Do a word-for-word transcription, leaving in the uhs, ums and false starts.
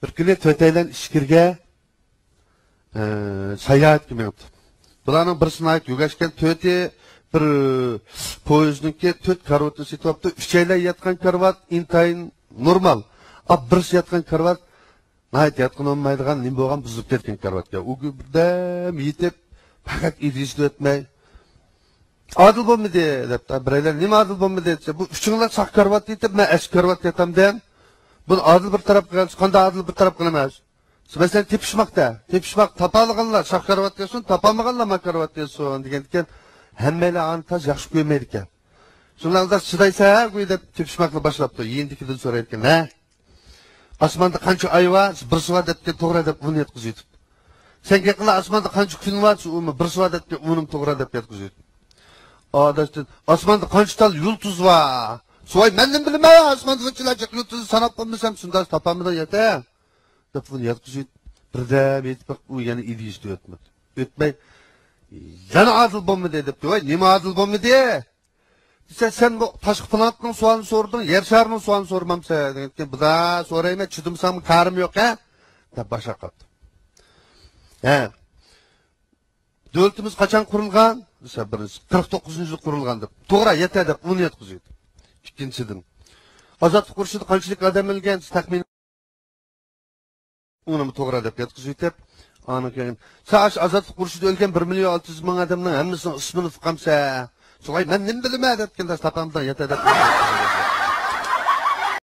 بىر كۈنى تۆتەيلەن ئىچكىرىگە، ئە، ساياھەتكە مېڭىپتۇ. بۇلارنىڭ بىرسى ناھايىتى يۆگەشكەن، تۆتى بىر پويىزنىڭكى تۆت كارىۋىتىنى سېتىۋاپتۇ. ئۈچەيلەن ياتقان كارىۋات ئىنتايىن نورمال. ئا، بىرسى ياتقان كارىۋات ناھايىتى ياتقىلى بولمايدىغان، نېمە بولغان، بۇزۇلۇپ كەتكەن كارىۋاتكەن. ئۇ بىردەم يېتىپ، پەقەت ئىدىيىسىدىن ئۆتمەي، «ئادىل بولمىدى» دەپتۇ. بىرەيلەن «نېمە ئادىل بولمىدى؟» دېسە، «بۇ ئۈچۈڭلار ساق كارىۋاتتا يېتىپ، مەن ئەسكى كارىۋاتتا ياتامدىم. بۇنى ئادىل بىر تەرەپ قىلغان، قانداق ئادىل بىر تەرەپ قىلىمىز؟» مەسىلەن، تېپىشماقتا. تېپىشماق، تاپالىغانلار ساق كارىۋاتتا ياتسۇن، تاپالمىغانلار ما كارىۋاتتا ياتسۇن دېگەندىكىن، ھەممەيلەن ئانى تاز ياخشى كۆرمەيدىكەن. شۇنداق قىلسا، «چىدايسەن ھە گۇي» دەپ تېپىشماقنى باشلاپتۇ. يېنىدىكىدىن سورايدىكەن، ھە؟ «ئاسماندا قانچە ئاي بار؟» «بىرسى بار» دەپتىكەن، «توغرا» دەپ ئۇنى ياتقۇزۇۋېتىپتۇ. «سەن گەپ قىلغىن، ئاسماندا قانچە كۈن بار؟» «ئۇمۇ بىرسى بار» دەپتىكەن، ئۇنىمۇ «توغرا» دەپ ياتقۇزۇۋېتىپتۇ. ئاداشتىن «ئاسماندا قانچە تال يۇلتۇز بار؟» «سوي، مەن نېمە بىلىمەن، ئاسماندا بۇنچىلا جىق يۇلتۇزنى ساناپ بولمىسام، شۇنداق تاپالمىدىڭ يات ھە» دەپ ئۇنى ياتقۇزۇۋېتىپ، بىردەم يېتىپ بېقىپ، ئۇ يەنە ئىدىيىسىدىن ئۆتمىدى. ئۆتمەي، يەنە «ئادىل بولمىدى» دەپتۇ. «ۋاي، نېمە ئادىل بولمىدى؟» دېسە، «سەن بۇ تاشقى پلانېتنىڭ سوئالىنى سورىدىڭ، يەر شارىنىڭ سوئالىنى سورىمامسەن؟» دېگەندىكىن، «بۇدا سورايمەن، چىدىمىساڭمۇ كارىم يوق ھە» دەپ باشلاپ قاپتۇ. ھە. «دۆلىتىمىز قاچان قۇرۇلغان؟» دېسە، بىرىنچىسى، «قىرىق توققۇزىنچى يىلى قۇرۇلغان» دەپ. «توغرا، يات ھە» دەپ ئۇنى ياتقۇزۇۋېتىپ. ئىككىنچىسىدىن، «ئازادلىق ئۇرۇشىدا قانچىلىك ئادەم ئۆلگەن؟» دېسە، تەخمىن ئۇنىمۇ «توغرا» دەپ ياتقۇزۇۋېتىپ، ئاندىن كېيىن، «سەن ئاشۇ ئازادلىق ئۇرۇشىدا ئۆلگەن بىر مىليون ئالتە يۈز مىڭ ئادەمنىڭ ھەممىسىنىڭ ئىسمىنى ئۇقامسەن؟» «سوي، مەن نېمە بىلىمەن» دەپتىكەن، داش تاپامدىن يات ھە دەپ.